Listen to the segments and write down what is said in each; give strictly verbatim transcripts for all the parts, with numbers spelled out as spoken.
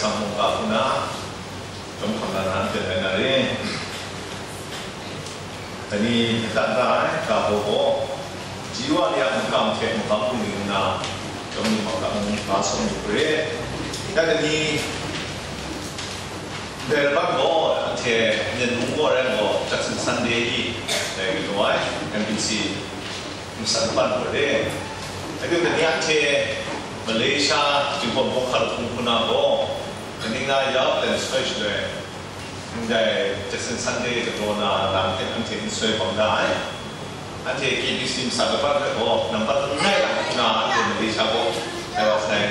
Mungga hku na, chyawm hkam na na n pyan ai na re. Dai ni, adat da ai, ga baw gaw, ji wa ni a makam hte makam bungli nna, chyawm ni makam mung ga sawm lu hkre. Ya dai ni, dai laban gaw, anhte Myen mung gaw rai gaw, Jackson Sunday i, dai galaw ai, M B C, N S A kaban gaw re. Ayu dai ni anhte Malaysia Jinghpaw Hpawng Hkalup Hpung hku na gaw, kaning na ya plan soi shaloi, ndai Jackson Sunday kataw na lam hte anhte n soi bang da ai. Anhte K B C N S A kaban hpe gaw nambat langai lang hku na anhte Malaysia gaw, dai wa sai,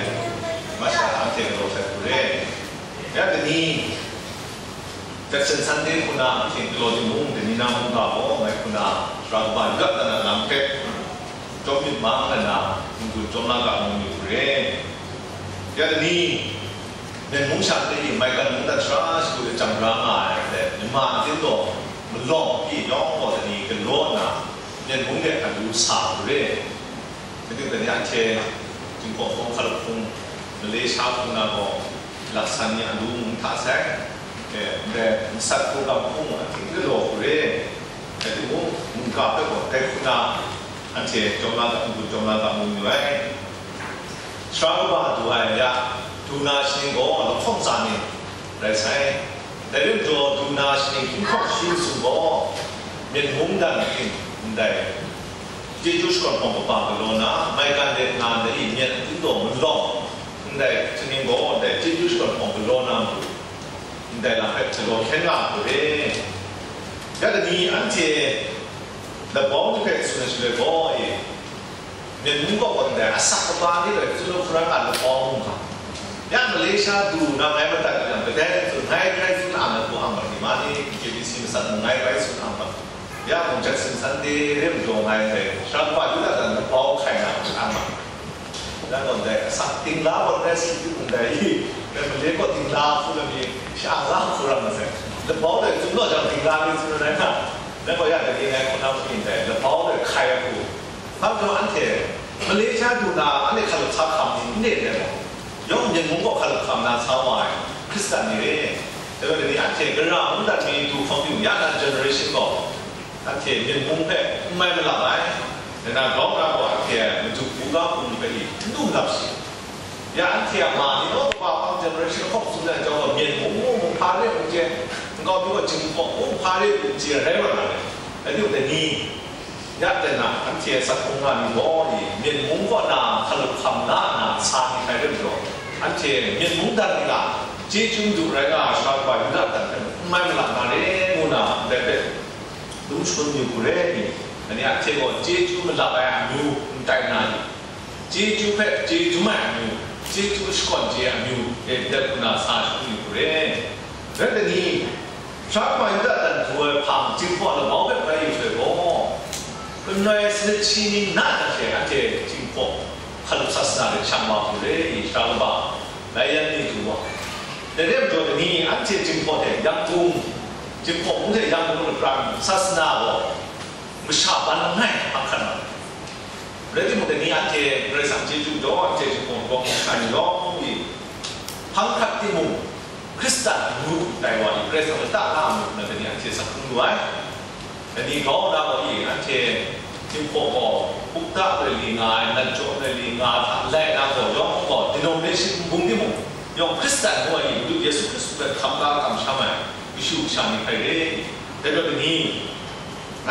masha anhte galaw sai hku re. Ya dai ni, Jackson Sunday hku na anhte galaw timung, dai ni na mungga gaw ngai hku na, Sara kaba Yuda dan a lam hpe, chyawm myit ma nga na, n-gun chyawm la ga mu myit hku re. Ya dai ni, Myen mung sha de i maigan mungdan sara shagu de jang ra nga ai, dai, mama a tin gaw, malawng pyi yawng gaw dai ni galaw nna, Myen mung de a lu sa hku re. Dai ni anhte Jinghpaw Hpawng Hkalup Hpung, Malaysia hku na gaw, laksan ni a lu mung hta sai, e, ndai nsat program hpung a ting galaw hku re. Dai timung, mungga hpe gaw dai hku na anhte chyawm la ga, n-gun chyawm la ga mu mayu ai. Sara kaba du ai ya, du na shaning gaw lahkawng tsa ni rai sai. Dai rai majaw, du na shaning hkying hkawng shi masum gaw, Myen mung dan ting ndai chyeju shakawn hpawng kaba galaw na, maigan let nga ndai i myen a tin gaw malawng, ndai shaning gaw ndai chyeju shakawn hpawng galaw na matu, ndai lam hpe galaw hkyen nga hku re. Ya dai ni anhte labau ni hpe tsun ai shaloi gaw e, Myen mung kaw gaw ndai asak kaba ni dai tsun ai hkra nga labau mung hkra. Ya Malaysia du na ngai madat yang, kadai tsun ngai grai tsun ang ai hku ang mat ni ma ni, K B C N S A mung ngai grai tsun ang mat. Ya mung Jackson Sunday re majaw ngai ndai, Sara kaba Yuda dan labau hkai na ang mat. Dan gaw ndai asak ting la gaw rai si tu ndai i, dai male gaw ting la hku lam i, sha la hku ram masai. Labau dai tsun gaw jang ting la ni tsun ai na. Dan gaw ya dai ni ngai hku na hku ni ndai, labau dai hkai ai hku. Hpa majaw anhte Malaysia du na anhte hkalup sa hkam ni n re ai gaw, yawng Myen mung gaw hkalup hkam na sa wa ai Hkristan ni re. Dai gaw, dai ni anhte gara mungdan mi du hkawng ting ya na generation gaw, anhte Myen mung hpe n mai malap ai, dai na grau na gaw anhte madu buga hpung ni hpe i n du malap shi. Ya anhte a ma ni naw kaba hpang generation hkawk tsun ai chyawm gaw, Myen mung mung mung hpa re mung chye, nkau mi gaw Jinghpaw mung hpa re mung chye rai wa na re. Dai ni, dai ni, ya dai na, anhte asak hkungga ni gaw i, Myen mung kaw na hkalup hkam la nna sa ni hkrai rai majaw, anhte Myen mung dan ni a chyeju madu rai nga ai Sara kaba Yuda dan hpe n mai malap na re ngu na, ndai hpe dum shangun yu hku re ni, dai ni anhte gaw chyeju malap ai amyu n tai na ni, chyeju hpe chyeju ai amyu, chyeju shakawn chye ai amyu e dat hku na sa shangun yu hku re. Rai dai ni, Sara kaba Yuda dan du ai hpang Jinghpaw labau hpe bai yu sai gaw, kanu ai sanit shi ning na hta she anhte Jinghpaw hkalup sasana hte shang wa hku re i, Sara kaba lai yan ni du wa. Dai re majaw dai ni anhte Jinghpaw hte Yangon, Jinghpaw mung hte Yangon lapran sasana gaw masha ban langai hkam hkan na. Rai timung, dai ni anhte Karai Kasang chyeju majaw, anhte Jinghpaw Hpawng hkrai ni lawng mi hpang hkrat timung, Hkristan ngu hku tai wa ni Karai Kasang lata la mu nna, dai ni anhte sak hkrum lu ai. Dai ni grau na gaw i, anhte Jinghpaw gaw, bukta rali nga ai, natjaw rali nga ai hta lai na gaw, yawng gaw, denomination n bung timung, yawng Hkristan ngu ai ni, Madu Yesu Hkristu hpe hkam ga kamsham ai, kashu kasha ni hkrai re. Dai gaw, dai ni,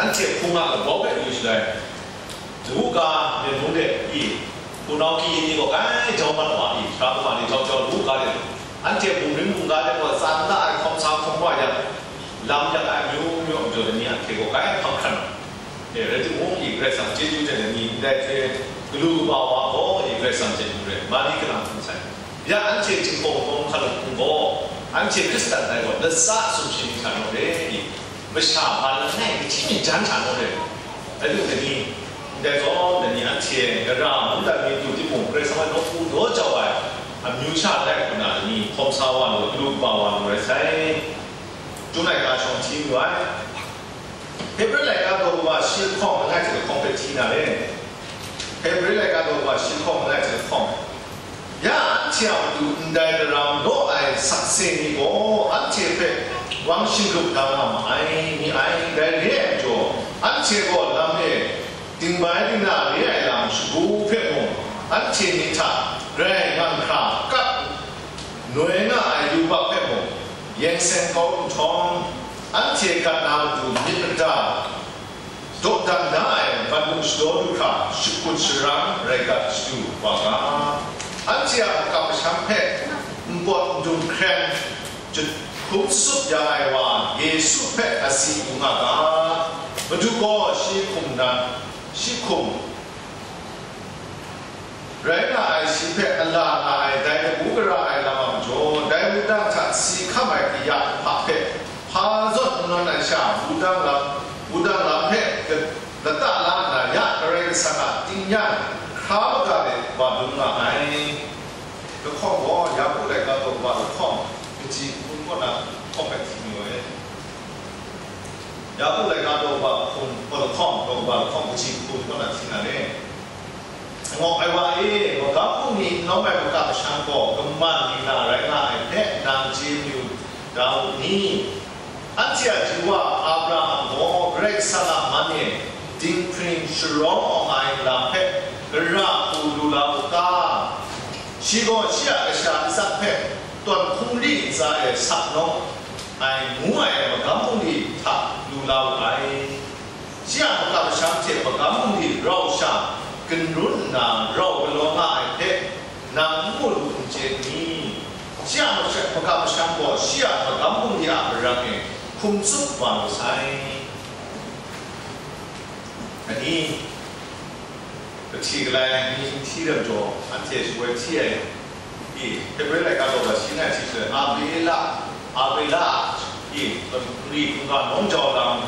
anhte hpung a labau hpe yu shaloi, Luka Myen mung de i, hpunau kyi ni gaw grai jau mat wa i, Sara kaba ni jau jau Luka de, anhte bungrim bungga de gaw tsan la ai hkawm sa hkawm wa yang, lam yak ai amyu myu a majaw dai ni anhte gaw grai hpang hkran ai. E, rai timung, i Karai Kasang chyeju hte dai ni ndai hte galu kaba wa gaw, i Karai Kasang chyeju re, ma ni kalang hpung sai. Ya anhte Jinghpaw Hpawng Hkalup Hpung gaw, anhte Hkristan tai gaw, latsa sumshi ni hta naw re i, masha ban langai, kahti myi jan hta naw re. Dai du dai ni, ndai zawn dai ni anhte gara mungdan mi du timung, Karai Kasang a nawku daw jau ai amyu sha tai hku na, dai ni hkawm sa wa lu, galu kaba wa lu rai sai. Chyum laika shawng hti yu ai. Hebre laika daw kaba shi lahkawng langai hte lahkawng hpe hti na re. Hebre laika daw kaba shi lahkawng langai hte lahkawng. Ya anhte a matu ndai daram law ai sakse ni gaw anhte hpe wang shingrup da nga ma ai, ni ai, dai re ai majaw, anhte gaw lam e dingbai dingna re ai lam shagu hpe mung, anhte ni hta grai ngang hkra kap noi nga ai yubak hpe mung, yeng seng kau nhtawm, anhte gat na matu myit mada, dawdan da ai ban mung shadaw du hkra, shakut sharang rai gat shadu wa ga. Anhte a makam masham hpe npawt ndung hkren, jahkum tsup ya ai wa Yesu hpe asi mu nga ga. Madu gaw shi hkum nan, shi hkum rai nga ai shi hpe ala nga ai dai lagu gara ai lam a majaw, dai wudang hta si hkam ai kaya hpa hpe hpa zawn n nawn ai sha, wudang lam, wudang lam hpe lata la nna ya Karai Kasang a tingyan hkra maga de wa dum nga ai. Lahkawng gaw, Yaku laika daw wa lahkawng, kaji hkun kaw na hkawng hpe hti mu ai. Yaku laika daw wa hkun, lahkawng, daw wa lahkawng, kaji hkun kaw na hti na le. Ngawk ai wa e, magam bungli n lawm ai makam masham gaw kaman ningla rai nga ai hpe nang chye mayu da u ni? Anhte a ji wa Abraham gaw Karai Kasang a man e dinghpring sharawng awng ai lam hpe gara hku lu la u ta? Shi gaw shi a kasha Isak hpe tawn hkungri ntsa e sak nawng ai ngu ai magam bungli hta lu la u ai. Shi a makam masham hte magam bungli rau sha ginrun nna rau galaw nga ai hpe nang n mu lu n chye ni? Shi a masha-, makam masham gaw shi a magam bungli a marang e hkum tsup wa lu sai. Ani, kahti galai ni hti lam jaw, anhte shawoi hti ai, i, Hebre laika daw ga shi ngai hti shaloi, Abela, Abela, i, hkungga nawng jau lam,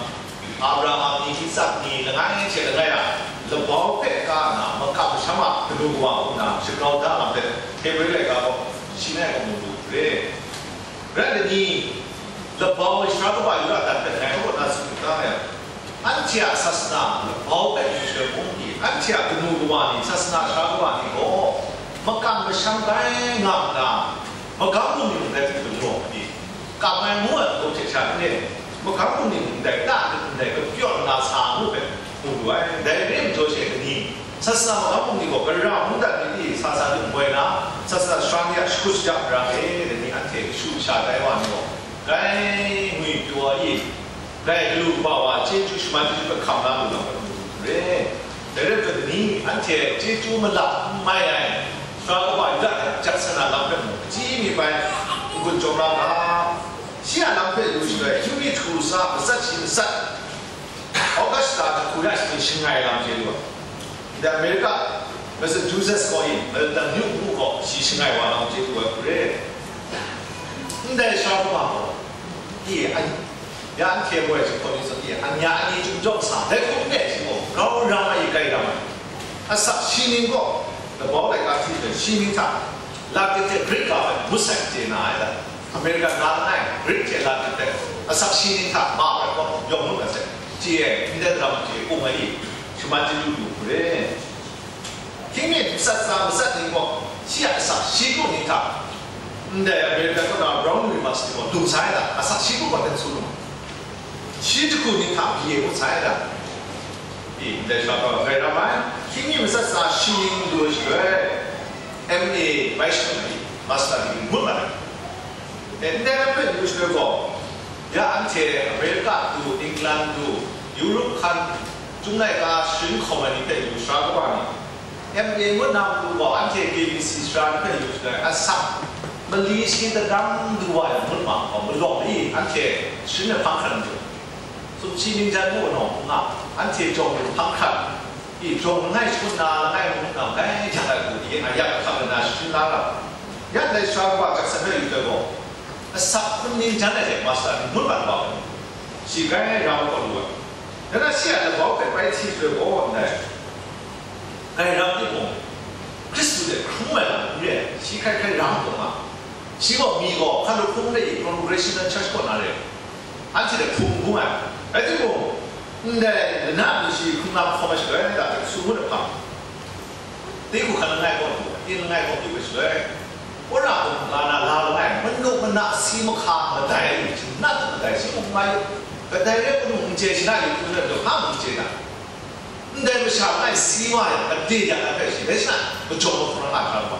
Abraham ni, Isak ni, langai hte langai a, labau hpe ka nna, makam masham a kanu kawa hku nna, shagrau da lam hpe, Hebre laika gaw shi ngai gaw mu lu re. Rai nni, labau ai sara kaba Yuda hta hpe ngai kaw na tsun da yang, anhte a sasana labau hpe yu shaloi mung ni, anhte a kanu kawa ni, sasana sara kaba ni gaw, makam masham bai nga nna, magam bungli mung dai hte galaw ai, kam ai ngu ai hku hte sha n re, magam bungli mung dai ta, ndai kapyaw nna sa ngu hpe mu lu ai, dai re ai majaw she ni, sasana magam bungli gaw gara mungdan ni pyi sa sa lu boi na, sasana sara ni a shakut shaja hkra e, dai ni anhte kashu kasha tai wa ni gaw, dai ngwi pyaw ai, dai galu kaba wa chyeju shaman chyeju hpe hkam la lu lam hpe mu lu re. Dai rai hpe ni, anhte chyeju mala n mai ai, sara kaba Yuda hta jaksana lam hpe mung, achyi mi bai n-gun chyawm la ga. Shi a lam hpe lu shaloi, Yuri htu sa matsat shi matsat, August la jahku ya shi shangai lam chye lu ai. Ndai America, Massachusetts kaw e, Milton New York kaw shi shangai wa lam chye lu ai hku re. Ndai sara kaba gaw, i, an, ya anhte gaw e jahku ni zawn, i, anya ani chyum jawng sa, dai hku n re shi gaw, grau ram ai, grai ram ai. Asak shi ning gaw, labau laika hti hpe shi ning hta, Lak de hte Grik ga hpe ngut sai chye na ai ta? American na langai, Grik hte Lak de hte asak shi ning hta ma ai gaw yawng ngut ai hte, chye ai, ndai daram chye kung ai i, shaman chyeju lu hku re. Hkying mi matsat tsa matsat ni gaw, shi a asak shi kru ni hta, ndai American kaw na Brown University gaw dung sai ai ta? Asak shi kru gaw ten su lu. Shi jahku ni hta B A ngut sai ai ta? I, ndai sha gaw grai ram ai, hkying mi matsat tsa shi ning lu ai shaloi, M A bai shang ai, master degree ngut mat ai. E, ndai lam hpe lu shaloi gaw, ya anhte America du, England du, Europe hkan, Chyum laika sharin hkawm ai ni hpe yu sara kaba ni, M A ngut na matu gaw, anhte K B C sara ni hpe yu shaloi, asak mali shi kadang du wa yang ngut ma gaw, malawng mi anhte sharin ai hpang hkran du, sumshi ningjan mu naw nga, anhte jawng lu hpang hkran, i jawng langai shangun na, langai ngut na, langai jang ai hku, i a yak hkam na sharin la ga. Ya ndai sara kaba jaksan hpe yu ai gaw, asak hkun ningjan ai hte master ni ngut mat wa ai, shi grai ram ai gaw lu ai. Nna shi a labau hpe bai hti shaloi gaw ndai, grai ram timung, Hkristu hte hkrum ai lam n re ai, shi hkrai hkrai ram taw nga. Shi gaw mi gaw hkalup hkrum re i, Congregational Church kaw na re, anhte hte hpung hkrum ai. Rai timung, ndai lana mi shi hkrum na hkawm ai shaloi, da hte su ngut ai hpang, Tehku hkan langai kaw du ai, ning langai kaw du ai shaloi, wora hkum la na la langai, manu Na si mahka madai, nat madai, si mung mai, kadai rai mung n chye shi na, yu hkun rai hpa mung chye na. Ndai masha ngai si wa yang, ade yang ai shi, dai shi na, majawng mahkra nga hkra wa.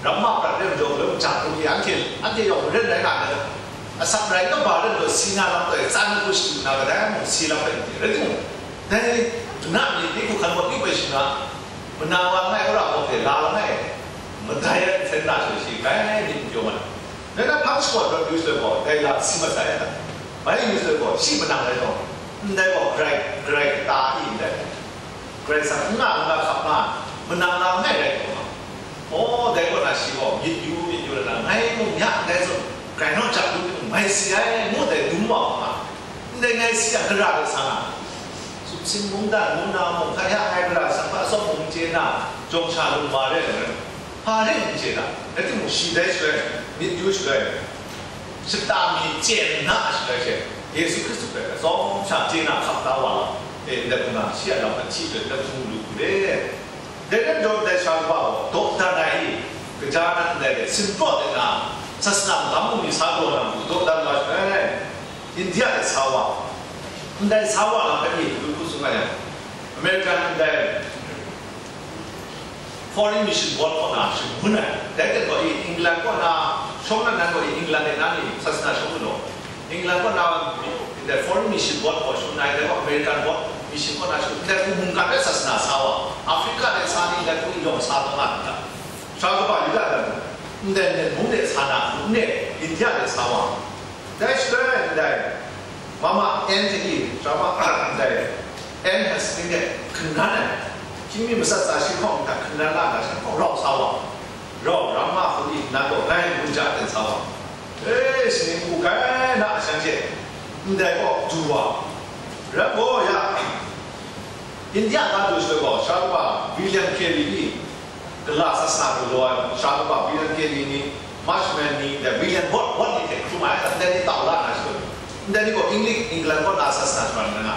Ramma prat rai majaw, rai majaw, anhte, anhte yawng rai rai nga na, asak rai nga ba rai majaw, si na lam tai, tsan ku shi na, kadai mung si lam tai, rai mung. Dai, na ni, ni ku kan wa, ni bai shi na, mana wa ngai, ora wa ke, la la ngai, madai ya, sen na shi, shi, kai, ni, ni, yo man. Dai na hpang shakawn rawt yu shaloi gaw, dai la si mat sai ai ta? Bai yu shaloi gaw, shi manang rai taw, ndai gaw grai, grai kata i ndai. Grai sang n nga n nga hkap nga, manang nga ngai rai taw nga. Aw, dai kaw na shi gaw, myit yu, myit yu rai na, ngai mung ya ndai zawn, grai naw jap lu timung, mai si ai, ngu dai dum wa nga. Ndai ngai si a gara rai sa nga. Sumsing mungdan, mung na mung, hkra ya ai gara, sang hpa tsawm mung chye na, jawng sha lung wa rai rai. Hpa ring n chye na, rai timung, shi dai shaloi, myit yu shaloi, shata mi chyen na shaloi she, Yesu Hkristu hpe atsawm sha chye na hkap da wa lam, e, ndai hpung na shi a lam ahti shaloi, ndai hpung lu hku le. Dai rai jaw, dai sha kaba gaw, dawdan ai i, kaja nan ndai de, sinpraw de na, sasana magam bungli sa daw na matu, dawdan wa shaloi, India de sa wa, ndai sa wa lam hpe i, lu hku tsun nga yang, American ndai, Foreign Mission Board kaw na shangun ai. Dai hte gaw i England kaw na, shawng nan nan gaw i England de na ni sasana shawng galaw. England kaw na, ndai Foreign Mission Board kaw shangun ai, dai gaw American Board Mission kaw na shangun, ndai hku mungkan de sasana sa wa, Africa de sa ni, ndai hku i yawng sa taw nga myit ta? Sha kaba Yuda dan, ndai Myen mung de sa na, n ne, India de sa wa. Dai shaloi ndai, Mama N hte i, drama ndai, N has ning de hkungran ai, hkying mi matsat tsa shi hkawng hta hkungran la na, shi hkawng rau sa wa, rau ram ma hku i, nan gaw gai ngun ja ten sa wa, e, shi ning ku gai na a shan hte, ndai gaw du wa, rai gaw ya, India ga du shaloi gaw, sha kaba William Carey i, Gala sasana galaw ai, sha kaba William Carey ni, Marshman ni, ndai William Booth, Booth ni hte hkrum ai, ndai ni tau la na shaloi, ndai ni gaw English, England kaw na sasana shawan na nga,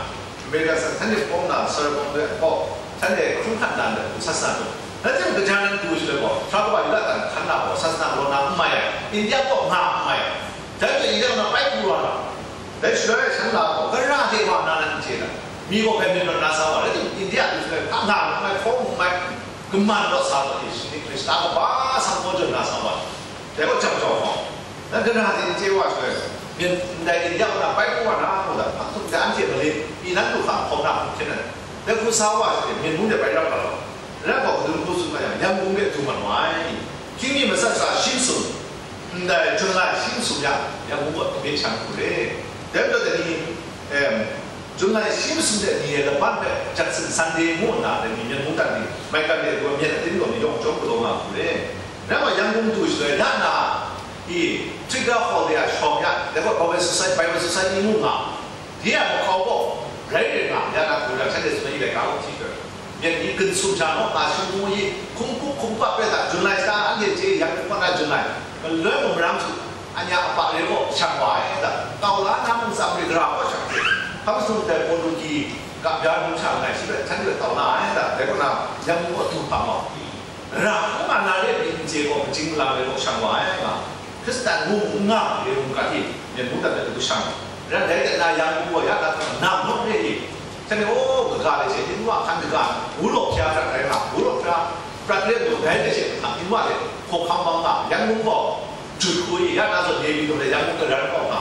America sa, shanhte pawng na, Sarabawng de, gaw, shanhte hkrum hkan na, ndai sasana gaw. Rai timung, kaja nan du shaloi gaw, sha kaba Yuda hkan hkan na gaw, sasana galaw na n mai ai, India kaw nga n mai ai, dai hte India kaw na pai pru wa na, dai shaloi shan la gaw, gara de wa na nan n chye na, mi gaw hkrai myit rawt na sa wa, rai timung, India du shaloi, hpa nga n mai, hkaw n mai, kaman rawt sa gaw, Yesu ni Hkristan kaba sanghpaw jaw na sa wa, dai gaw jang jau hkawng, na gara de n chye wa shaloi, myen ndai India kaw na pai pru wa na, ngu dan, hpa htung dai anhte male, i nan du hka hkawm na hku hkyen ai, dai hku sa wa shaloi, myen mung de pai rap ga law, rai gaw, kadun hku tsun ga yang, Yangon de du mat wa ai, hkying mi matsat tsa shi masum, ndai July shi masum ya, Yangon kaw Tibet shan hku re. Dai majaw dai ni, em, July shi masum de ni e laban hpe Judson Sunday ngu nna, dai ni Myen mungdan ni, maigan de gaw myen atin gaw ni yawng chyawm galaw nga hku re. Rai gaw, Yangon du shaloi, ya na, i, Trigger Hall de a shawng ya, dai gaw Bible Society, Bible Society ngu nga, de a mahkau gaw, rai rai nga, ya na hku rai, shanhte sumai laika gaw hti hkra, myen ni gun sum sha naw, nga shingkung i, hkum hkup hkum kap rai hta, July sha anhte chye, Yangon kaw na July, maloi mung maram htu, anya apa re gaw shang wa ai ta, kau la na mung tsam re gara gaw shang hte, hpang sung dai Portugi, ga bya hpung sha nngai shi hpe, htan hpe tau na ai ta, dai kaw na, Yangon kaw du hpang gaw, ra hkung nga na re pyi n chye gaw, majing malang re gaw shang wa ai nga, Hkristan ngu mung n nga, re mungkan e, Myen mungdan de du shang, ran dai hte na Yangon kaw ya na hkang na mawt re e, shanhte, o, kaga de she, Inwa hkan kaga, wulaw hpya prat rai nga, wulaw hpya prat re mung dai de she, hkang Inwa de hkawhkam bang nga, Yangon kaw jut hku e, ya na zawn Naypyidaw de Yangon karan kaw nga,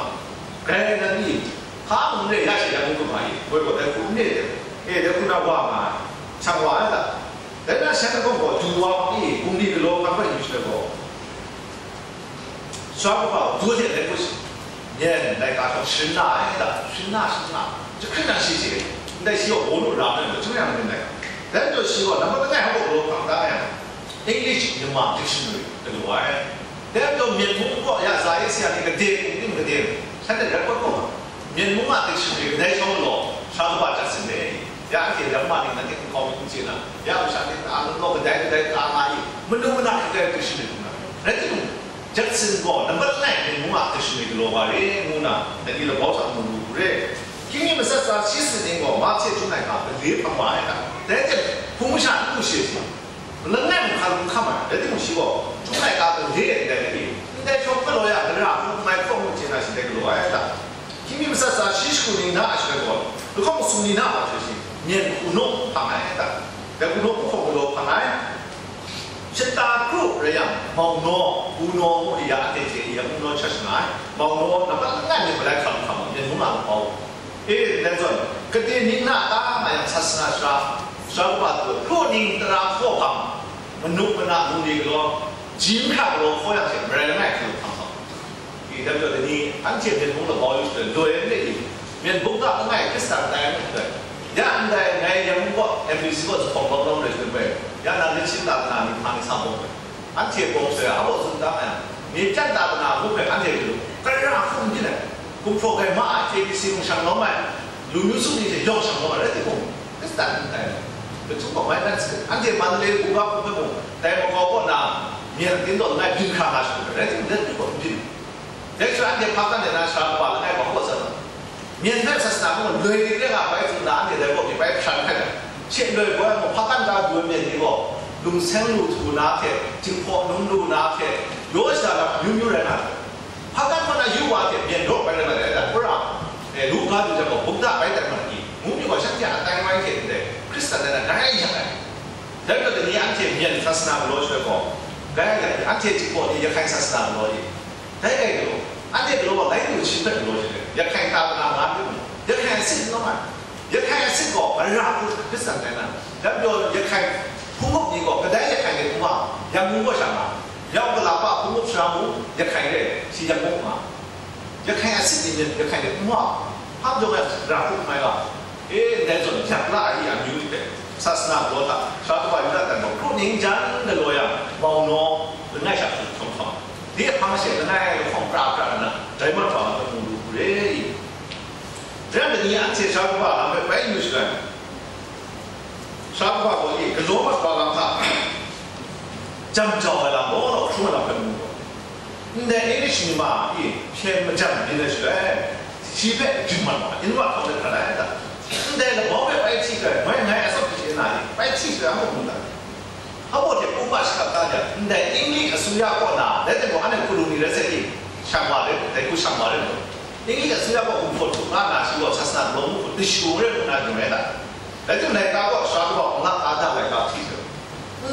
grai nan ni, hpa mung re ya she Yangon kaw nga e, woi gaw dai hku n re de, e, dai hku na wa nga ai, shang wa ai ta? Dai na shan lahkawng gaw du wa ma e, bungli galaw hkan bai yu shaloi gaw, sha kaba du hte lai hku shi, myen laika htaw sharin la ai ta, sharin la, sharin la, jahkring na shi hte, ndai shi gaw Paulu ra ai, jahkring yang myit dai. Dai majaw shi gaw nambat langai hkawk galaw hkang da yang, English Myanmar Dictionary galaw ai. Dai majaw Myen mung kaw ya za e si ya ni, gade hpung tim gade, shanhte rai kawt kawt nga, Myen mung a dictionary kadai shawng galaw, sha kaba Judson e, ya anhte lam ma ning nanhte nkau mi n chye na, ya masha ni ta law kadai kadai ta nga i, manu mana kadai dictionary hpung na. Rai timung, Judson gaw nambat langai Myen mung a dictionary galaw wa re ngu na, dai ni labau hta mu lu hku re. Hkying mi matsat tsa shi sanit ning gaw, Mark hte Jun laika gale hpang wa ai hta, dai hte hpung masha n lu shi ai hte, langai mung hkan hkam ai, rai timung shi gaw, Jun laika gale ai ndai hte, ndai shawng galaw ya, gara hpung Ni na wa hte shi, myen hku naw hpang ai ta, dai hku naw hku hkawk galaw hpang ai. Shata kru rai yang, maunaw, unaw ngu ya, ate hte ya, unaw chat shana ai, maunaw, nampat langai mi malai hkam hkam, myen hku nga lahkau. E, dai zawn, kade ning na ta nga yang, sasana sara, sara kaba tu, hkru ning tara hkaw hkam, manuk mana mung ni galaw, jin hkra galaw hkaw yang hte, marai langai hkru hkam hkam. I, dai majaw, dai ni, anhte myen bung labau yu shaloi, loi n re i, myen bung ga langai Hkristan tai ai shaloi, ya ndai ngai Yangon kaw M B C kaw zuphpawng bawng lawm rai shaloi bai, ya na ni shim la na ni hpa ni sa bawng bai. Anhte bawng shaloi, a baw tsun da ai, ni pyan da na ngu hpe anhte galu, kara hkum n byin ai, gumhpraw gai ma ai, K B C mung shang lawm ai, lu yu su ni hte yawng shang lawm ai rai timung, Hkristan n tai ai. Lachyum gaw mai dan sagu, anhte Mandalay hku ga hku hpe mung, dai makau kaw na, myen a tin taw langai byin hkra nga shaloi, rai timung, dai hku gaw n byin. Dai shaloi anhte hpa kan de na sara kaba langai gaw hkaw tsat ai. Myen hpe sasana mung loi dik rai nga bai tsun na anhte dai gaw myit bai hpran hkai ai. She loi gaw ai mung hpa kan ga du ai myen ni gaw, lungseng lu htu na hte, jinghpaw num lu na hte, yaw sha lam amyu myu rai nga ai. Hpa kan kaw na yu wa hte myen rawk bai rai nga ai, dai hpora, e, lu ga du jang gaw, bum da bai dat ma ni, ngu myit gaw shanhte a tai mai hte ndai, Hkristan rai na grai yak ai. Dai majaw dai ni anhte myen sasana galaw shaloi gaw, grai ai, anhte jinghpaw ni Yahkai sasana galaw i, dai rai galaw, anhte galaw gaw lai lu shi hpe galaw shi, Yahkai ta kana nga myit mung, Yahkai asit n nawng ai. Yahkai asit gaw, mara hku Hkristan tai na, dai majaw Yahkai hpung up ni gaw, kadai Yahkai de hpung wa, Yangon kaw sha nga, Yawng Galapa hpung up sara mung, Yahkai re, shi Yangon nga. Yahkai asit ni myit, Yahkai de hpung wa, hpa majaw ngai ra hku hkrum ai ga, e, ndai zawn yak la ai i amyu ni hpe, sasana galaw hta, sara kaba Yuda dan gaw, hkru ning jan galaw yang, maunaw, langai sha hkrum hkrum hkrum. Dai hpang she langai lahkawng pra pra nna, dai mat hkra hpe mu lu hku re i. Rai nna ni anhte sara kaba lam hpe bai yu shaloi, sara kaba gaw e galaw mat wa lam hta, jam jau ai lam law law hkrum ai lam hpe mu gaw, ndai English ni ma e hpyen majan byin ai shaloi, shi hpe rim mat wa, inward hkawng hte hkrat ai ta? Ndai labau hpe bai hti shaloi, moi ngai atsawm hte na e bai hti shaloi, anhte mu ta? Hpa baw hte pupa shakap ta jang, ndai Inglik asuya kaw na, dai hte mung anhte hku lu ni rai sai i, shang wa rai, dai hku shang wa rai nna, Inglik asuya kaw gumhpraw htup nga na, shi gaw sasana galaw mu hku dashung rai nna yu rai ta? Dai hte mung laika kaw sara kaba hpung la ta da laika hti hte,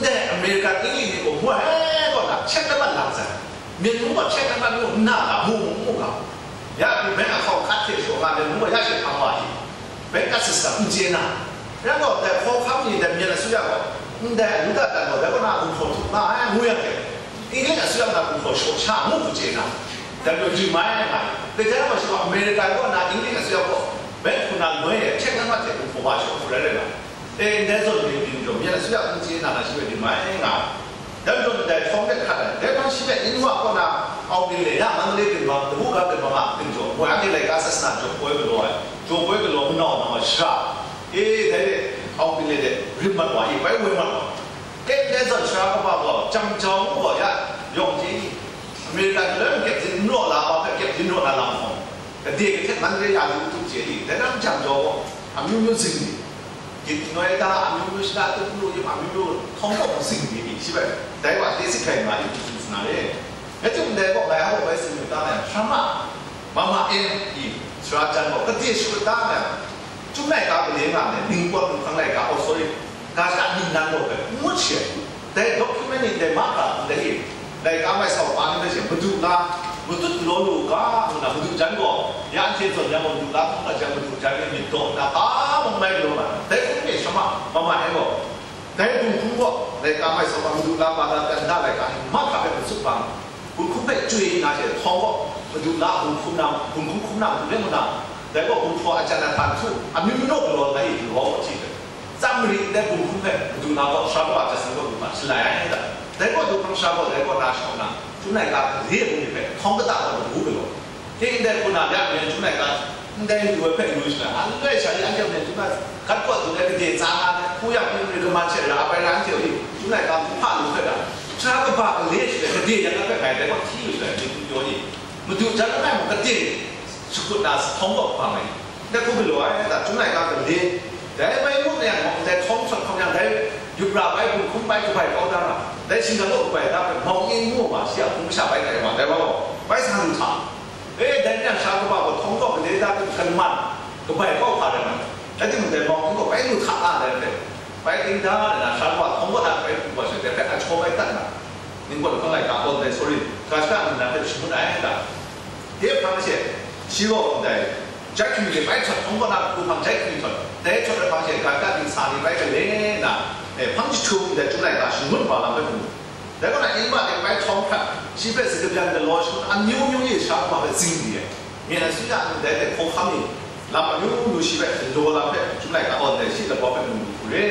ndai American Inglik ni gaw mu ai kaw na, check lamat lang sai. Myen mung gaw check lamat mu nna ga, mu mung mu ga. Ya pyi bank account card hte shaw nga, myen mung gaw ya she hpang wa i. Bank card system n chye na, rai gaw, dai hkawhkam ni, dai myen asuya gaw, ndai Yuda dan gaw, dai kaw na gumhpraw htup nga ai, ngu yang hte, Inglik asuya na gumhpraw shaw sha ngu hku chye na, dai majaw rim ai nga ai. Dai jang gaw, shi gaw America kaw na Inglik asuya gaw, bank hku na loi e, check lamat hte gumhpraw wa shaw hku rai rai nga. E, ndai zawn ni byin jaw, myen asuya n chye na, na shi rai rim ai nga ai. Dai majaw ndai htawng de hkrat ai, dai hpang shi hpe Inward kaw na Aung Hlaing le ya Mandalay ginwang, Dabuga ginwang a ginjaw, moi anhte laika sasana jaw koi galaw ai, jaw koi galaw manau nau ai shara, e, dai de Aung Hlaing le de rim mat wa i, bai woi mat wa. E, ndai zawn sara kaba gaw, jam jau ngu gaw ya, yawng hte i, America ni loi kyep zin n raw la, hpa hpe kyep zin raw na lam hkawng, gade kahtet Mandalay ya du tup chye i, dai na jam jau gaw, amyu myu zing ni, Git noi da, amyu myu shada tup lu yim, amyu myu hkawng kaw zing ni ni, shi bai, dai wa hte sit hkrai nga yu hku tsun sa na re. Rai timung, dai kaw ngai a kaw bai tsun yu ta na yang, Sharma, Mama M i, sara jan gaw, kade shakut ta na yang, Chyum laika gale nga ai, ningpawt nhpang laika, oh, sorry, ga shada ningnan gaw hpe, n ngut shi ai. Dai document ni ndai mahkra ndai e, laika mai sau pa ni hpe she madu la, matut galaw lu u ga, ngu na madu jan gaw, ya anhte zawn ya gaw madu la hkawng na jang, madu jan e myit daw nna, hpa mung mai galaw nga, dai hkum e Sharma, Mama M gaw, dai gumhkum gaw, laika mai sau pa madu la pa na pyan da laika ni mahkra hpe matsup bang, gumhkum hpe chye nna she, htawng gaw, madu la gumhkum na, gumhkum hkum na madu hpe ngu na, dai gaw gumhpraw a jan ai hpan htu, amyu manaw galaw nna e, galaw gaw hti hpe. Tsam mari ndai gumhkum hpe madu na gaw sara kaba Jackson kaw du hkra shalai ai ta? Dai kaw du hpang sara gaw dai kaw na shawng na, Chyum laika gale bungli hpe htawng kata gaw lagu galaw. Hte ndai hku na ya myen Chyum laika ndai matu ai hpe yu shalai, a n rai sha i anhte myen Chyum laika gat kaw du ai gade tsa nga ai, hku yang hpring mari kaman she ra bai ra anhte e, Chyum laika hku hpa lu hpe ra, sara kaba gale shalai gade yang ai hpe ngai dai kaw hti yu shalai, myit n pyaw i, madu jan langai mung gade shakut na htawng kaw hpang ai. Dai hku galaw ai, dai Chyum laika gale, dai bai muk na yang, dai htawng shawt hkawm yang, dai yup ra bai, gumhkum bai, kabai kau da ra, dai shinggan kaw kabai da hpe, mau n ngu wa, shi a hpung masha bai tai wa, dai wa gaw, bai sa lu hta. E, dai ni yang sara kaba gaw htawng kaw gale da hpe, kalman, kabai kau hpa rai nga, Rai timung, dai mawng n gaw bai lu hta nga ai hpe, bai ting da ai na, sha kawa hkawng kaw na bai lu wa she, dai hpe a hkaw bai dat na, ning gaw lahkawng laika gaw ndai, sorry, ga shaka ningnan hpe shangun ai da. Dai hpang she, shi gaw ndai jahkyu de bai htawt, hkawng kaw na hku hpang jahkyu htawt, dai htawt ai hpang she, ga shaka dingsa ni bai gale na, eh, hpang jahtum ndai Chyum laika shangun wa lam hpe mu. Dai kaw na, Eva de bai htawng hkrat, shi hpe zaga byan galaw shangun amyu myu e sha kawa hpe zing di ai. Myen a sui ya, ndai hte hkawhkam ni, lam amyu myu shi hpe daw lam hpe, Chyum laika gaw ndai shi labau hpe mu lu hku re.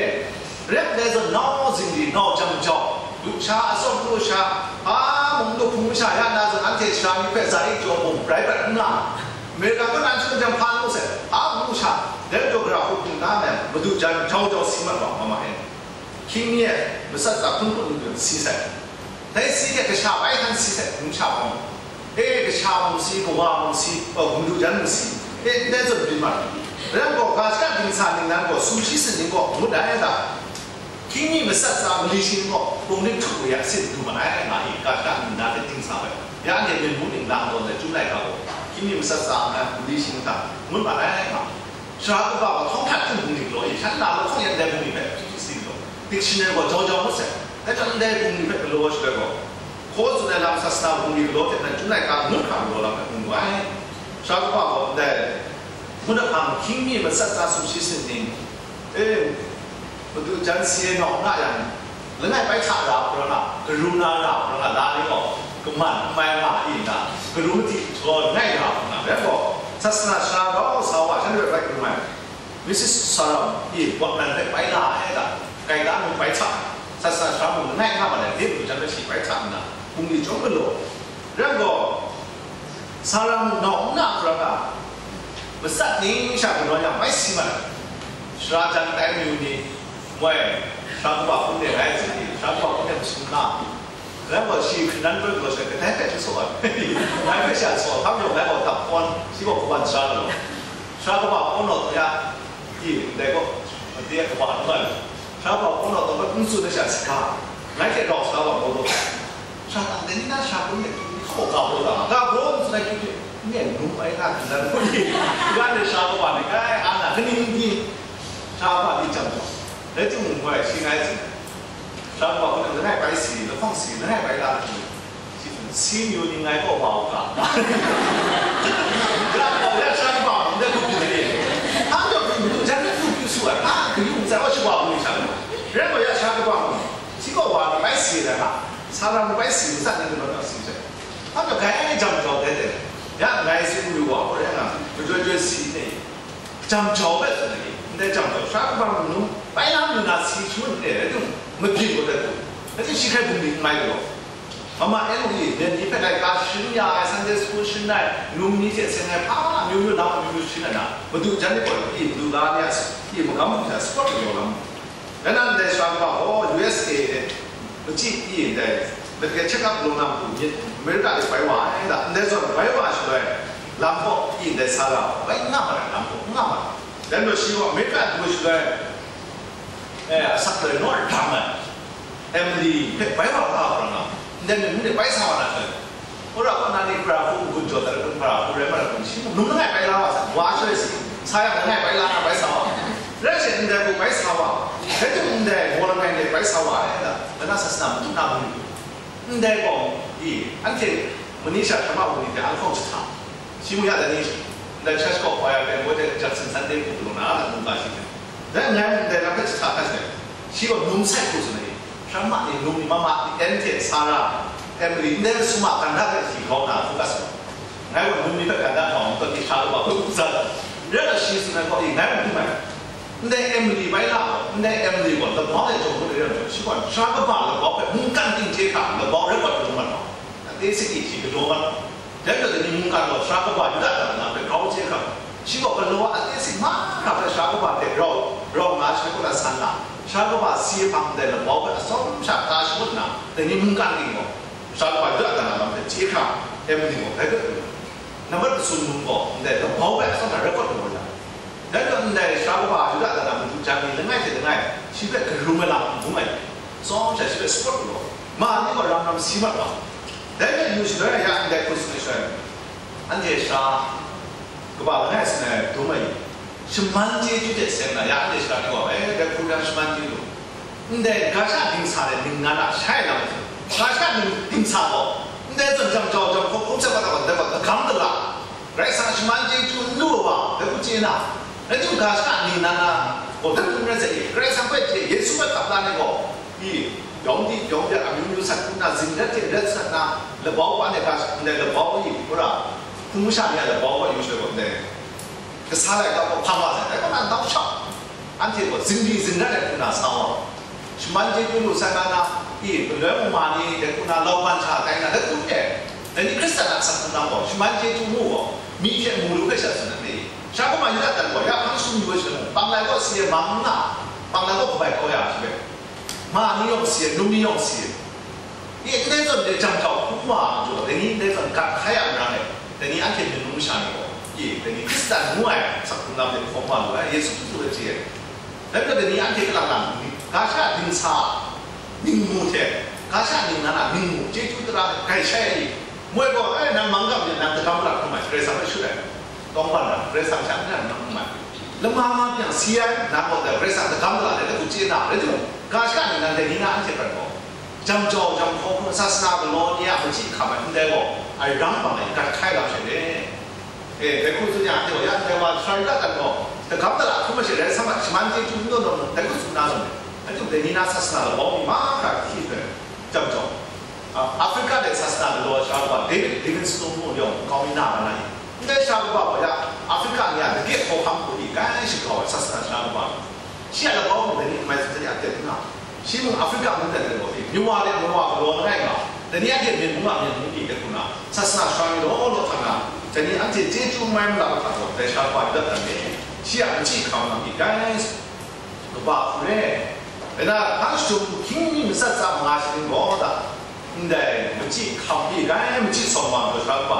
Rem dai zawn nau zingri, nau jam jau, lusha, atsawm lusha, a mung lu hpung masha ya na zawn anhte sara ni hpe za e jaw bum, rai prat n nga. Merika kaw na chyum jang hpa nu sai, a mung lusha, dai jaw gara hku hpung da na, madu jan jau jau si mat wa, mama e. Hkying mi e matsat tsa hkun hkun lu lu si sai. Dai si hte kasha bai hkan si sai, ngu sha bawng. E, kasha mung si, kawa mung si, o, madu jan mung si. E, ndai zawn byin ma. Rai yang gaw, ga shaka dingsa ningnan gaw, sumshi sin ning gaw, ngut ai da. Hkying mi matsat tsa mali shi ning gaw, hpung dik htuk wa ya sin du ma ai, nga i, ga shaka ningnan hte dingsa bai. Ya anhte myen mung ning lang gaw, ndai Chyum laika gaw, hkying mi matsat tsa mali shi ning hta, ngut ma ai, nga. Sara kaba gaw hkawng hkrat hte bungli galaw e, shan na lahkawng yan dai bungli hpe hpyi hpyi si galaw, dictionary gaw jau jau ngut sai. Dai hte ndai bungli hpe galaw shaloi gaw, hkaw tsun ai lam sasana bungli galaw hte nan Chyum laika ngut hkra galaw lam hpe mu ai. Sara kaba gaw ndai ngut ahkang hkying mi matsat tsa sumshi sin ning, e, Madu jan si e nawng na yang, langai bai hta ra hkra nga, karum na ra hkra nga, la ni gaw, kaman n mai nga i nna, karum madi jaw langai ra hkra nga, rai gaw, sasana sara rau sa wa, shanhte hpe bai karum ai, Misis Saram i, Bucknell hpe bai la ai da, gaida mung bai hta, sasana sara mung langai nga ma ai, de madu jan hpe shi bai hta nna, bungli chyawm galaw, Rai gaw, Sara mung nau n na hkra nga, matsat ning sha galaw yang bai si mat ai. Sara jan tai mayu ni, moi, sara kaba hpung de rai zit ni, sara kaba hpung de masum na. Rai gaw, shi hkanan poi galaw sai, kadai hpe hte saw ai. Ngai hpe sha saw, hkam yawng ngai gaw dap kawn, shi gaw kaban sara galaw. Sara kaba hpung naw taw ya, i, ndai gaw, made kaba n bai. Sara kaba hpung naw taw n tsun ai sha saga, ngai hte rau sa wa gaw gaw. Sha tang dai ni na sha kun de, hkaw ga baw da, ga baw n tsun ai hkying hte, n e num ai na hkan dan hku ni, ga de sha kawa ni, kai, a na, kaning di, sha kawa ni jam jaw, rai timung, goi shi ngai tsun, sha kawa hku nang langai bai si, lahkawng si, langai bai la hku, shi tsun, si mayu ni ngai kaw wa u ga, ga kaw ya sha kawa hku ndai hku byin ai ni, hpa jaw hku matu jan na hku byin su ai, a, kayu n tsai wa shi wa hku ni sha kawa, rai kaw ya sha kawa hku, shi kaw wa ni bai si ai ga, Sara mung bai si matsat ni galaw na si sai. Hpa jaw, grai jam jau dai dai. Ya ngai si mayu wa, hkoi rai nga, majoi joi si ne. Jam jau bai tsun ai, ndai jam jau, sara kaba mung num, bai na lu na si shangun ne, rai tung, mabyin gaw dat tu. Rai tung shi hkrai bungli n mai galaw. Mama L E, myen ni hpe laika sharin ya ai, Sunday school sharin ai, num ni hte seng ai, hpa amyu myu lam amyu myu sharin ai na, madu jan ni gaw, i madu la ni a, i magam hku hta support galaw lam. Rai nna ndai sara kaba gaw U S A e, machyi pyi ndai, medical check up galaw na matu myit America de bai wa ai da, ndai zawn bai wa shaloi, lam kaw pyi ndai sa ga, bai n nga mat ai, lam kaw n nga mat ai. Dai majaw shi gaw America du shaloi, eh, asak loi naw ram ai, Emily hpe bai wa nga hkra nga, ndai mung de bai sa wa na shaloi, Wora kaw na ni hkra hku n-gun jaw dat ai kun, hkra hku rai mat ai kun, shi mung num langai bai la wa sa, wa shaloi si, sa yang langai bai la na bai sa wa, rai she ndai hku bai sa wa, rai timung ndai gaw langai ndai bai sa wa ai da, langai sasana matu na bungli, ndai gaw, i, anhte Manisha Sharma bungli hte an hkawng jahta, shi mu ya da ni, ndai church kaw choir band gaw hte Jackson Sunday hku galaw na, na mungga shi hte, dai ngai mung ndai lam hpe jahta hkan sai. Shi gaw num sai hku tsun ai, Sharma ni, num ni, Mama ni, N T, Sara, Emily, ndai summa ganda hpe shi grau na hku gat sa. Ngai gaw num ni hpe ganda hkawng, n tawn ni sha kaba hpe hku sa. Rai gaw shi tsun ai hku, ngai gaw dum ai. Ndai Emily bai la gaw, ndai Emily gaw labau de jaw ngut ai ram jaw, shi gaw sha kaba labau hpe mungkan ting hte hkra labau rai mat lu mat gaw, ade sik ni shi galaw mat gaw. Dai gaw, dai ni mungkan gaw sara kaba Yuda kaba na hpe grau chye hkra, shi gaw galaw a, a teng sik mahkra hpe sara kaba hte rau, rau nga ai shaloi kaw na san na, sara kaba si ai hpang ndai labau hpe atsawm sha ka shangut nna, dai ni mungkan ning gaw, sara kaba Yuda kaba na lam hpe chye hkra, Emily gaw bai bai. Nambat masum num gaw ndai labau hpe atsawm sha rai kawt lu ai. Dai gaw ndai sara kaba Yuda kaba na madu jan ni langai hte langai, shi hpe karum ai lam n bung ai, atsawm sha shi hpe support lu ai. Ma ni gaw ram ram si mat wa. Dai hpe yu shaloi ya ndai hku tsun ai shaloi, anhte sara kaba langai sangai dum ai, Shaman chyeju hte seng na, ya anhte shara ni gaw, eh, dai hku ram shaman chyeju. Ndai ga sha dingsa de ningnan a shai lam hte, ga sha dingsa gaw, ndai zawn jam jau jam hkawk hkawk hte wa ta gaw, dai gaw dagam dala, Karai Kasang shaman chyeju n lu ai wa, dai hku chye na, rai timung, ga sha ningnan a gaw, dai hku n rai sai, Karai Kasang hpe chye, Yesu hpe hkap la ai gaw, i, yawng di, yawng di, amyu myu sat hku nna, zingrat hte rat sat na, labau pa ni ga sha, ndai labau i, wora, hpung masha ni a labau gaw yu shaloi gaw, ndai, kasa laika gaw hpang wa sai, dai gaw na nau shau. Anhte gaw zingri zingrat ai hku na sa wa. Shaman chyeju lu sai nga na, i, galoi mama ni dai hku na lau hpan sha tai na, dai hku e, dai ni Hkristan a asak hkungga gaw, shaman chyeju mu gaw, myi hte mu lu hpe sha tsun ai ni, sha kaw ma Yuda tan gaw, ya hpang sum yu ai shaloi, panglai gaw si e mang n nga, panglai gaw kabai kau ya ai hte, ma ni yawng si e, num ni yawng si e. I, ndai zawn de jam jau hkrum wa ai majaw, dai ni ndai zawn gat hkai a marang e, dai ni anhte Myen mung masha ni gaw, i, dai ni Hkristan ngu ai asak hkungga hpe hkawm wa lu ai, Yesu Hkristu hpe chye ai. Dai majaw, dai ni anhte kalang lang ni, ga sha dingsa ningmu hte, ga sha ningnan a ningmu, chyeju tara hte grai shai ai ni, moi gaw, e, nang manggang jan, nang dagam la hkrum ai, Karai Kasang hpe shut ai, tawngban ai, Karai Kasang sha n rai nang hkrum ai, lama ma byang si ai, nang gaw dai Karai Kasang dagam la ai, dai hku chye na, rai timung, ga sha ningnan dai ni na anhte prat gaw, jam jau jam hkawk hkun, sasana galaw ni a machyi hkam ai ndai gaw, a rang bang ai gat hkai lam she le. E, dai hku tsun yang, anhte gaw ya ndai wa sara yu dat dat gaw, dagam dala hkrum masha rai, sama shaman chyeju n taw taw, dai hku tsun na zawn, anhte dai ni na sasana labau mi mahkra hti hpe jam jau. A, Africa de sasana galaw ai sara kaba David Livingstone ngu yawng kau mi na ga na i? Ndai sara kaba gaw ya, Africa ni a lagit hkawhkam hku di grai shakau ai sasana sara kaba. Shi a labau mung dai ni n mai tsun hte ya tep n nga. Shi mung Africa mung dan de gaw, myu wa de mung wa galaw langai nga, dai ni anhte Myen mung a Myen mung pyi de hku na, sasana sara ni law law hkang na, dai ni anhte chyeju n mai mala hkra gaw, dai sara kaba yu dat dan de, shi a machyi hkam lam pyi grai, kaba hku re. Dai na, hpang jahtum hkying mi matsat tsa manga shi ning gaw da, ndai machyi hkam pyi grai machyi tsawm wa majaw sara kaba,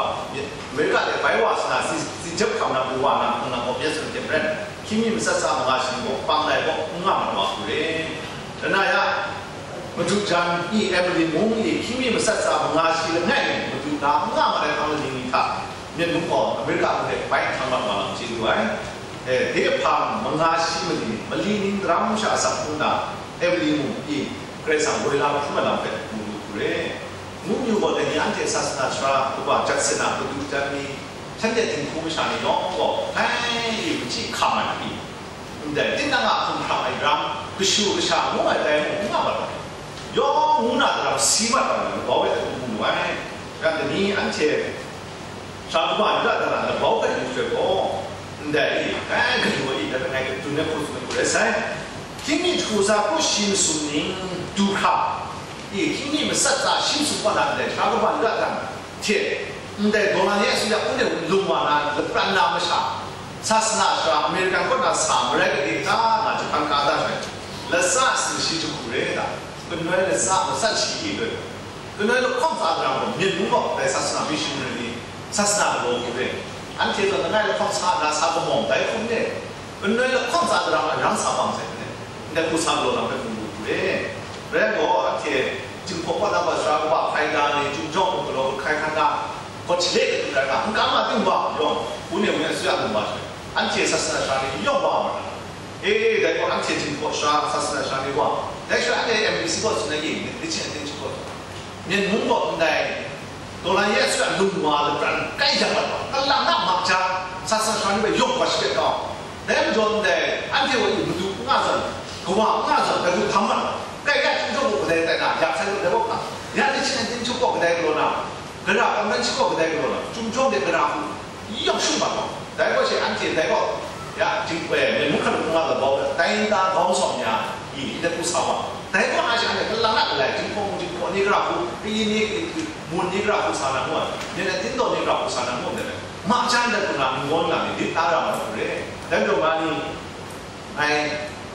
America de bai wa sa na, si, si jep hkam na, bu wa na, hkang na gaw, byen tsun hte maren, hkying mi matsat tsa manga shi ning gaw, pang lai gaw, n nga mat wa hku re. Dai na ya, madu jan i, Evelyn mung i, hkying mi matsat tsa manga shi langai mi madu na n nga mat ai hpang laning ni hta, Myen mung gaw America mung hte bai hkang mat wa lam chye lu ai. E, de hpang manga shi mali, mali ning daram sha asak hkrum na, Evelyn mung i, Karai Kasang woi la hkrum ai lam hpe mu lu hku re. Ngu myu gaw dai ni anhte sasana sara kaba Jackson a madu jan ni, shanhte dinghku masha ni yawng gaw, grai i, machyi hkam ai hku, ndai tinang a hkumhkrang ai ram, kashu kasha ngu ai tai mung n nga mat ai. Yawng ngu na daram si mat ai, labau e hte mu lu ai. Rai nna, dai ni anhte sara kaba Yuda daram labau hpe yu shaloi gaw, ndai e, grai galaw e, dai hpe ngai dun ai hku tsun ai hku rai sai. Hkying mi jahku tsa kru shi masum ning du hkra, e, hkying mi matsat tsa shi masum kaw na ndai sara kaba Yuda daram hte, ndai daw na ni a sum ya, wunde lung wa na lapran na masha, sasana sara American kaw na sa marai gade ta nga, Japan ka da shaloi, latsa sumshi jahku re ta, kanoi latsa matsat shi e loi, kanoi lahkawng tsa daram gaw, Myen mung gaw dai sasana missionary ni, sasana galaw hku re, anhte zawn langai lahkawng sa nna sa kamawng dai hkum re, kanoi lahkawng tsa daram a rang sa bang sai hte, ndai hku sa galaw lam hpe mu lu hku re. Rai gaw, anhte Jinghpaw kaw na gaw sara kaba hpai da ni, Chyum jawng mung galaw hkrai hkan na, gaw chale katu rai nga, n kam ma ting wa yawng, wunde wun a su ya lu wa jang, anhte sasana sara ni yawng wa ma ra. E, dai gaw anhte Jinghpaw sara, sasana sara ni wa, dai shaloi anhte M B C kaw tsun ai, ye, ni, ni hte n ting hkrum gaw, Myen mung gaw ndai, daw na ye a su ya lung wa lapran kai yang mat wa, kalang na mak jang, sasana sara ni hpe yawng wa shapyet kau. Dai majaw ndai, anhte wa yu madu n nga zawn, kawa n nga zawn, dai hku htam mat wa, kai ya Chyum jawng mung kadai tai na, yak sai lu dai gaw hka, ya ni hte n ting hkrum gaw kadai galaw na, gara convention kaw kadai galaw na, Chyum jawng de gara hku yawng shung mat gaw, dai gaw she anhte dai gaw, ya, jing, eh, Myen mung hkra hkungga labau hpe, tai nta gau sawm ya, i, ndai hku sa wa. Dai gaw na she anhte kalang na galai, Jinghpaw mung Jinghpaw ni gara hku, kayin ni, mun ni gara hku sa na ngu ai, myen ai tindaw ni gara hku sa na ngu ai, ma jang dai hku na, ninggaw nna ni, lit la ra ma hku re. Dai majaw ma ni, Ngai,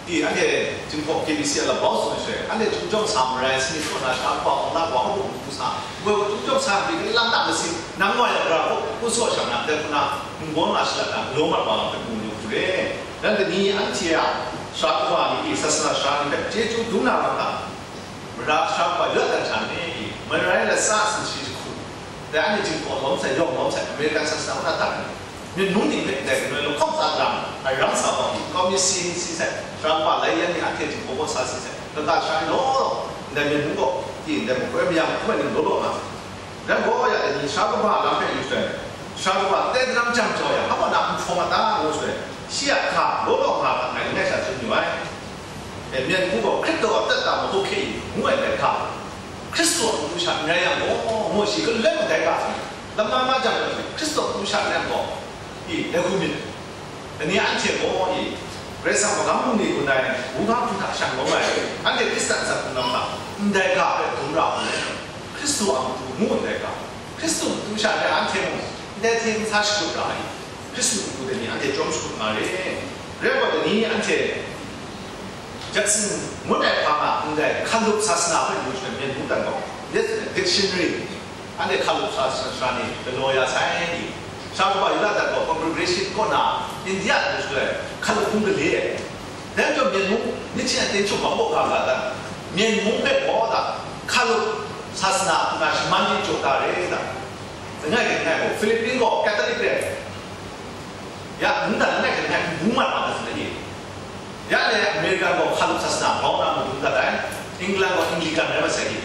i, anhte Jinghpaw K B C a labau tsun ai shaloi, anhte Chyum jawng sa marai, sini kaw na sha kaba, hkawng na kaba, hkawk hkuk hku sa, woi wa Chyum jawng sa ai hpyi kalang na masin, nang wa ya gara hku, hku saw shang na, dai hku na, ninggaw na shalat na, galaw mat wa lam hpe mu lu hku re. Dan dai ni anhte a sara kaba ni, i, sasana sara ni hpe chyeju dum na lam hta, Mara sara kaba yu dat dan hta ni, i, marai latsa sumshi jahku, dai anhte Jinghpaw lawm sai, yawng lawm sai, American sasana kaw na dat ni, Myit mung ting hpe ndai galoi lahkawng tsa lam, a rang sa wa mi, kau mi si mi si sai, rang pa lai yan ni anhte htingbaw baw sa si sai, kaga sha ni law law, ndai myit mung gaw, i ndai makoi mayam hpe ning law law nga. Dai gaw ya dai ni sha kaba lam hpe yu shaloi, sha kaba teng daram jang jau ya, hpa na n hprawng a ta ngu shaloi, shi a hka law law nga hta ngai langai sha tsun yu ai. E, myit mung gaw Hkristu a tat ta magu hkye yu, ngu ai dai hka, Hkristu a matu sha n rai yang gaw, ngu shi galoi dai ga, lama ma jang, Hkristu a matu sha n rai yang gaw, i, dai hku myit. Dai ni anhte gaw, i, Karai Kasang magam bungli gun ai, wuga hku hta shang lawm ai, anhte Hkristan asak hpung lam hta, ndai ga hpe dum ra u, Hkristu a matu ngu ndai ga, Hkristu matu sha n rai anhte mung, ndai hte n sa shakut ra ai, Hkristu matu dai ni anhte chyawm shakut nga re. Rai gaw, dai ni anhte Jackson ngut ai hpang a ndai Hkalup sasana hpe yu shaloi myit mung dan gaw, yes, dictionary, anhte Hkalup sasana ni galaw ya sai ni, sha kaba Yuda dan gaw congregation kaw na India yu shaloi Hkalup hpung gale ai. Dai majaw myit mung, myit hte aten chyum bang baw ga ga dan, myit mung hpe gaw da, Hkalup sasana hpung na shaman di jaw da re da. Langai langai gaw, Philippine gaw Catholic re. Ya, mungdan langai hte langai hpung bung mat wa na sin ai ni? Ya, le American gaw Hkalup sasana grau na mung bung dat ai, England gaw Anglican rai masai ni?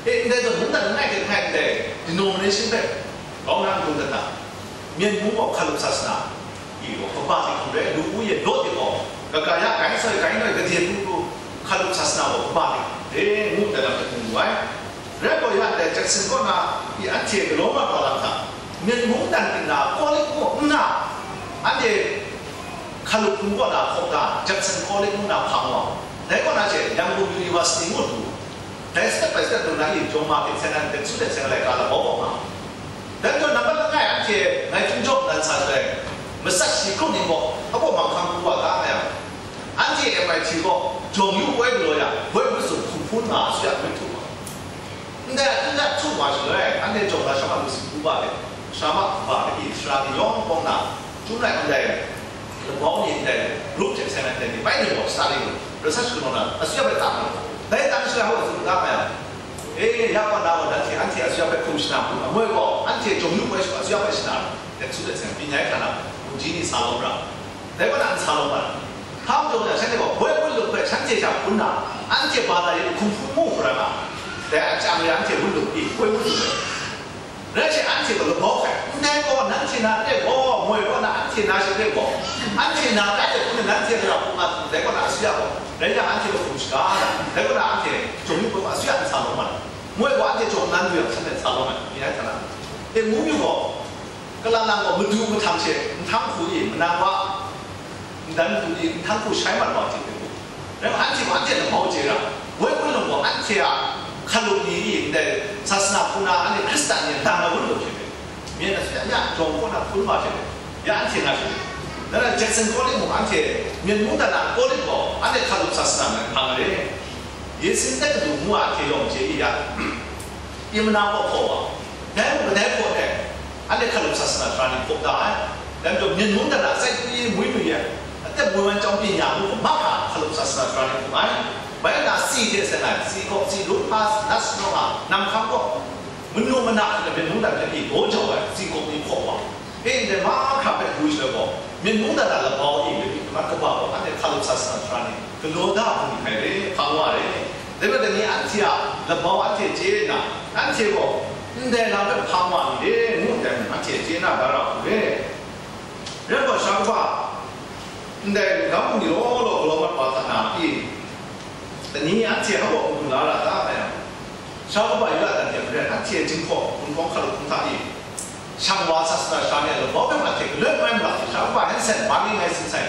E, ndai zawn mungdan langai hte langai ndai denomination hpe grau na mung bung dat na, myit mung gaw Hkalup sasana i gaw kaba hte hkrum rai, lu u ye daw de gaw, kaga ya, gai soi, gai noi, gade pru pru, Hkalup sasana gaw kaba hte hkrum de, ngu ndai lam hpe hkrum lu ai. Rai gaw ya, ndai Jackson kaw na i anhte galaw mat wa lam hta, myit mung dan ting na Catholic mung nna, anhte Hkalup hpung kaw na hkaw da, Jackson Catholic mung na hpang wa, dai kaw na she Yangon University ngu du, dai step by step lu na i, jawng ma hte seng ai, dek su hte seng ai laika labau kaw nga. Dai majaw nambat langai anhte ngai hkying jaw nan sa shaloi, masat shi hkrum ning gaw, a kaw manghkang pru wa ta nga yang, anhte M I T gaw jawng yu poi galaw yang, boi mat sung hkum hpun nga a su ya myit htum wa. Ndai a hkying dat htum wa shaloi, anhte jawng na sha ma lu si hku ba hte, sha ma hku ba hte, i sara ni yawng bawng na, chyum lai ndai labau ni ndai group hte seng ai ndai ni bai ni gaw sa ling, research kanaw na, a su ya bai tam ai. Dai tam shaloi hpa tsun da nga yang, e, ya kaw na gaw nanhte, anhte a su ya bai hkum shana hku, amu e gaw, anhte jawng yu poi sha a su ya bai shana, dek su dek seng, pyi nyai hkra na, hkum ji ni sa lawm ra. Dai kaw na n sa lawm ai. Hpa majaw na shanhte gaw, boi wunlung hpe shanhte hta hpun na, anhte ba na yin hkum hpun mu hkra na, dai a chyang re anhte wunlung pyi, boi wunlung hpe. Rai she anhte gaw labau hkai, ndai gaw nanhte na re gaw, moi gaw na anhte na she re gaw, anhte na rai de hpun na nanhte ra hpung nga hte, dai kaw na a su ya gaw, rai yang anhte gaw hkum shaga na, dai kaw na anhte jawng yu gaw a su ya n sa lawm ai. Moi gaw anhte jawng nan lu yang shanhte sa lawm ai, pyi ai hkra na. E, ngu yu gaw, Kala lang gaw madu mahtang she, nhtang hku i, manang wa, ndan hku i, nhtang hku shai mat wa hte hte hku. Rai anhte gaw anhte lamau chye ra, woi hpun lung gaw anhte a hkalup ni i, ndai sasana hku na anhte Hkristan ni ndang na wun lu hte hte, myen a su ya, ya jawng kaw na hpun wa hte hte, ya anhte nga hte hte. Nna Jackson Catholic mung anhte, myen mungdan na Catholic gaw anhte hkalup sasana ngai hpang ai re. Yesin de kadu ngu a hte yawng chye i ya, i mana gaw hkaw wa, dai mung kadai hkaw e, anhte hkalup sasana sara ni hkaw da ai. Dai majaw, myen mung dan a sai hku i, mui nu ye, aten mui wan chyawm pyi nya ngu, mahkra hkalup sasana sara ni hkum ai. Bai na, si hte seng ai, si gaw, si lung hpa, na sanawng a, nam hkam gaw, manu mana hte myen mung dan hte pyi daw jau ai, si gaw ni hkaw wa. E, ndai mahkra hpe du shaloi gaw, myen mung dan a labau e, myit mat kaba gaw, anhte hkalup sasana sara ni galaw da hku ni hkai re, hpang wa re. Dai majaw, dai ni anhte a labau anhte chye nna, anhte gaw ndai lam hpe hpang wa ni re, ngu ndai mung anhte chye na da ra hku re. Rai gaw, sha kaba ndai magam bungli law law galaw mat wa hta na pyi, dai ni anhte hpa gaw n-gun la ra ta nga yang, sha kaba Yuda dan hte maren anhte jinghpaw gunhkawng hkalup hkung hta i, shang wa sasana sara ni a labau hpe mat hte galoi mai mara hte, sha kaba Hanson, Marley ngai tsun sai,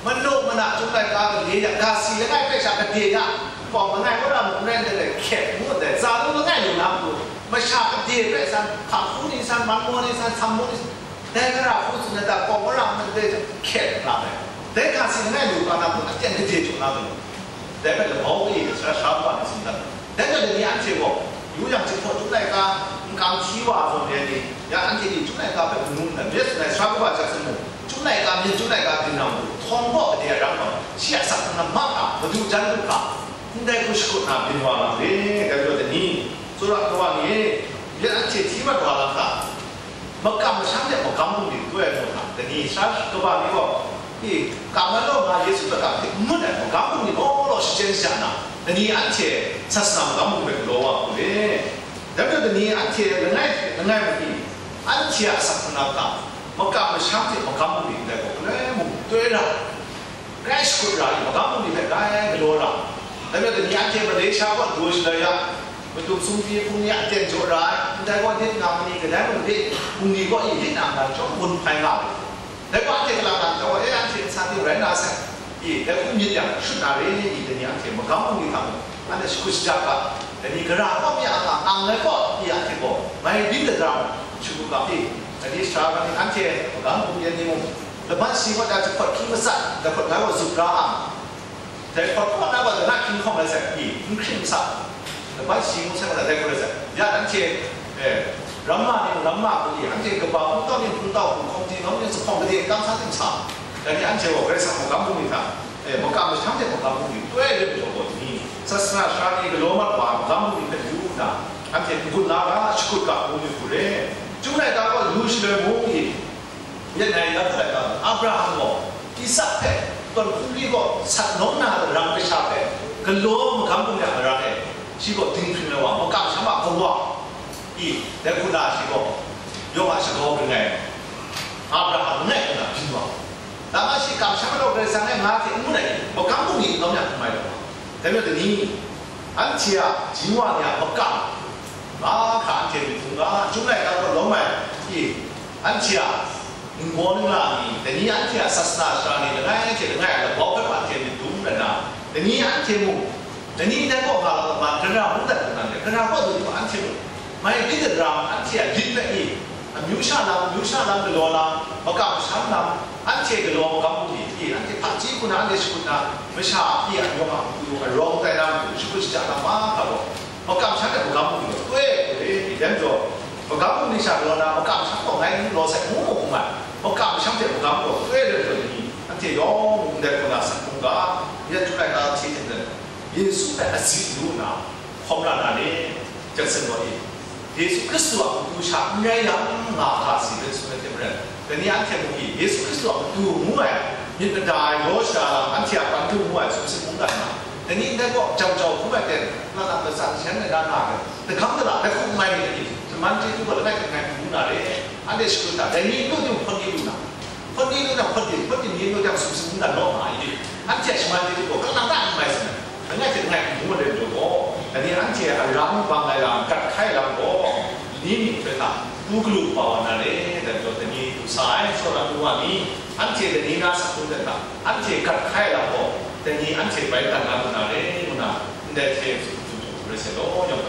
manu mana chyum laika gade ya, ga si langai hpe sha gade ya, kawng langai wora mung n rai ndai, hkyet ngu ndai, za lu langai lu na matu, masha gade hpe san, hka hku ni san, man maw ni san, sam maw ni san, dai gara hku tsun ai ta, kawng wora mung n rai hkyet nga ai. Dai ga si langai lu ga na matu, aten gade jaw na matu. Dai hpe labau e sara sara kaba ni tsun dat ai. Dai gaw dai ni anhte gaw, yu yang, Jinghpaw Chyum Laika, nkang hti wa zawn re ai ni, ya anhte ni Chyum Laika hpe manu nna myit tsun ai, sara kaba Jackson mung, Chyum Laika, myen Chyum Laika byin na matu, htawng gaw gade a rang gaw, shi a asak hkrum na mahkra, madu jan lu hkra, ndai hku shakut na byin wa nga re, dai gaw dai ni, tsawra kawa ni e, ya anhte hti mat wa lam hta, makam masham de magam bungli koi ai gaw hta, Dai ni sha kaba mi gaw, i, kam ai law nga Yesu hpe kam hte n ngut ai magam bungli law law shachyen shaja nna, dai ni anhte sasana magam bungli hpe galaw wa hku re. Dai majaw dai ni anhte langai hte langai mung i, anhte a asak hkrung na hta, makam masham hte magam bungli ndai gaw galoi mung toi ra, grai shakut ra i, magam bungli hpe grai galaw ra. Dai majaw dai ni anhte Malaysia kaw daw shaloi ya, Madung sumhpyi hpung ni a ten jaw ra ai, ndai gaw lit nga ma ni, kadai mung lit, hpung ni gaw i lit na nga chyawm gun hpai nga ai. Dai gaw anhte kalang lang taw, e, anhte nsa ting rai na sai. I, dai hku myit yang, shut na re, i, dai ni anhte magam hpung ni hta mung, anhte shakut shaja ga, dai ni gara kaw mi a nga, ang ai kaw, i, anhte gaw, mai byin dada mung, shakut ga, i, dai ni sara ga ni, anhte magam hpung yan ni mung, laban shi kaw da jahpawt hpyi matsat, jahpawt la gaw zup ra ang, Dai hpawt hpawt na gaw, dai na hkying hkawm ai sai, i, n hkring n sa, laban shi ngu sai, dai hku rai sai. Ya, nanhte, e, ramma ni, ramma hku i, anhte kaba hpungtau ni, hpungtau hku, hkawm ti nawng ni, zuphpawng gade, kang sa ting sa, dai ni anhte gaw Karai Kasang magam bungli hta, e, makam masham hte magam bungli toi ai lam jaw gaw ni, sasana sara ni galaw mat wa ai magam bungli hpe yu nna, anhte n-gun la ga, shakut ga, ngu myit hku re. Chyum laika gaw, lu shaloi mung i, Myit ngai na hpe laika, Abraham gaw Isak hpe tawn hkungri kaw sat nawng na daram kasha hpe galaw magam bungli a mara e, shi gaw dinghpring ai wa, makam masham a kawa, i, dai hku na shi gaw, yawng a shagaw ring ai, Abraham langai nna byin wa. Dama shi kamsham majaw Karai Kasang e nga hte n ngut ai, magam bungli lawm yang n mai taw, dai majaw dai ni, anhte a jinghwa ni a makam, mahkra anhte myit hkrum ga, Chyum laika kaw lawm ai, i, anhte a ningbaw ningla ni, dai ni anhte a sasana sara ni, langai hte langai a labau hpe anhte myit dum rai nna, dai ni anhte mung, dai ni ndai kaw nga la, ma, gara mung dat nna, gara kaw du ni ma anhte mung, mai byin dada, anhte a lit hpe i, amyu sha lam, amyu sha lam galaw lam, makam masham lam, anhte galaw magam bungli i, anhte hpaji hku na, anhte shakut na, masha a pyi a yawng a matu, arawng tai na matu, shakut shaja na mahkra gaw, makam masham hte magam bungli gaw toi ai hku re, i, dai majaw, magam bungli sha galaw na, makam masham gaw ngai n galaw sai, ngu mu hkrum ai, makam masham hte magam gaw toi ai lam jaw ni, anhte yawng mung ndai hku na sat hkrum ga, ya htu ai na hte hte maren, Yesu hpe azi lu nna, hkawm ra na le, Jackson gaw i, Yesu Hkristu a matu sha n rai yang nga ga si hpe tsun ai hte maren, dai ni anhte mung i, Yesu Hkristu a matu ngu ai, myit mada ai, law shada lam, anhte a kwan htung ngu ai sumsing mungdan nga, dai ni ndai kaw jau jau hkrum ai ten, na lam latsan seng ai na nga ai, dagam dala dai hku n mai myit dai ni, shaman chyeju gaw langai hte langai hku ngu na re, anhte shakut hta, dai ni n lu timung hpawn ni lu na, hpawn ni lu na hpawn byin, hpawn byin ni n lu jang sumsing mungdan law nga ai ni, anhte a shaman chyeju gaw kalang na n mai seng ai. Langai hte langai hku ngu ai lam jaw gaw, dai ni anhte a rang bang ai lam, gat hkai ai lam gaw, ni myit hpe hta, pu galu kaba wa na re, dai majaw dai ni lu sa ai, tsawra ai wa ni, anhte dai ni na sat hkrum ai hta, anhte gat hkai ai lam gaw, dai ni anhte bai dan na lu na re, ngu na, ndai hte tsun tsun hku rai sai law, yawng